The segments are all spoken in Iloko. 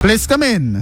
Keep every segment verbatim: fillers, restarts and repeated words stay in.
Please come in.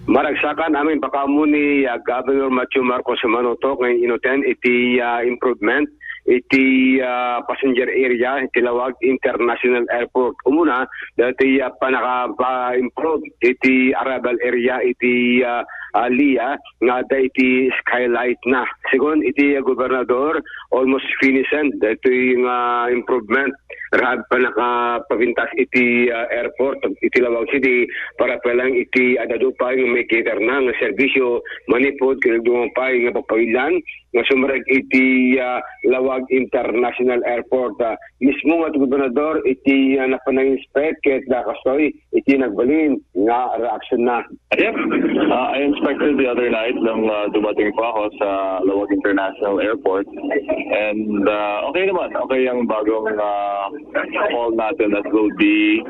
Maragsakan amin pakaammo ni ah, Governor Matthew Marcos Manuto nga inuten iti ah, improvement iti ah, passenger area iti Laoag International Airport. Umuna, dati ah, panaka-improve iti arrival area iti ah, ah, Lia nga adda iti skylight na. Segun iti ah, gobernador, almost finished daytoy nga improvement. Raag pa nakapabintas iti ah, airport iti Laoag City para pa lang iti adda pay nga may cater na nga serbisyo manipud ken dumapay nga pagpailan nga sumrek iti ah, Laoag International Airport. Ah, mismo nga ti gobernador iti ah, napanang-inspect ket da kastoy iti nagbalin nga reaksyon na. Yep. Uh, I inspected the other night nung uh, dumating po ako sa Laoag International Airport. And uh, okay naman. Okay ang bagong uh, hall natin that will be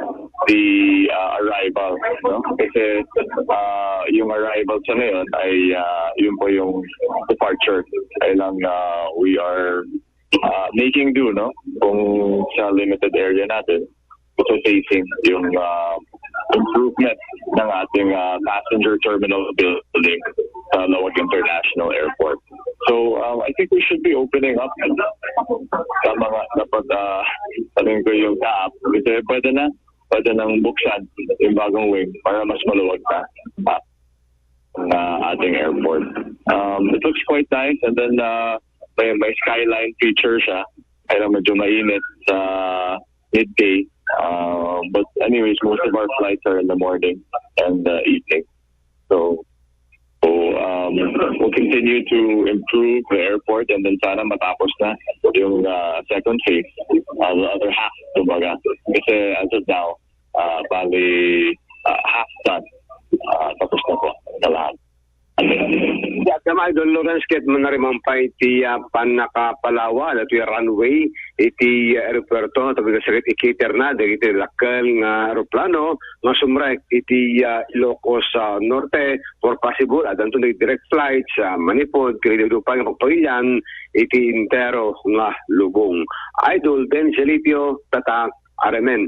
the uh, arrival. No? Kasi uh, yung arrival sa ngayon ay uh, yun po yung departure. Kaya lang uh, we are uh, making do, no? Kung sa limited area natin, ito facing yung uh, improvement ng ating uh, passenger terminal building sa Laoag International Airport. So, um, I think we should be opening up sa mga dapat uh, sabihin ko yung taap kasi pwede na pwede nang buksan yung bagong wing para mas maluwag na uh, ng uh, ating airport. Um, it looks quite nice and then uh, may, may skyline feature siya. Kaya medyo mainit sa midday. Uh, but anyways, most of our flights are in the morning and uh, evening. So, so um, we'll continue to improve the airport and then sana matapos na yung uh, second phase, uh, the other half, kumbaga. Kasi as of now, uh, bali uh, half done. Uh, tapos na po sa lahat. Ti agama Idol Lawrence ket manariman pay ti ah, pannakapalawa datoy runway iti ah, aeropuerto tapno kasagit i-cater na dagiti dakkel nga aeroplano nga sumrek iti ah, Ilocos ah, Norte for possible addanto dagiti direct flights ah, manipud ken dagiti pay nga pagpagilian iti entero nga lubong. Idol Ben Salipio, Tatak, R M N.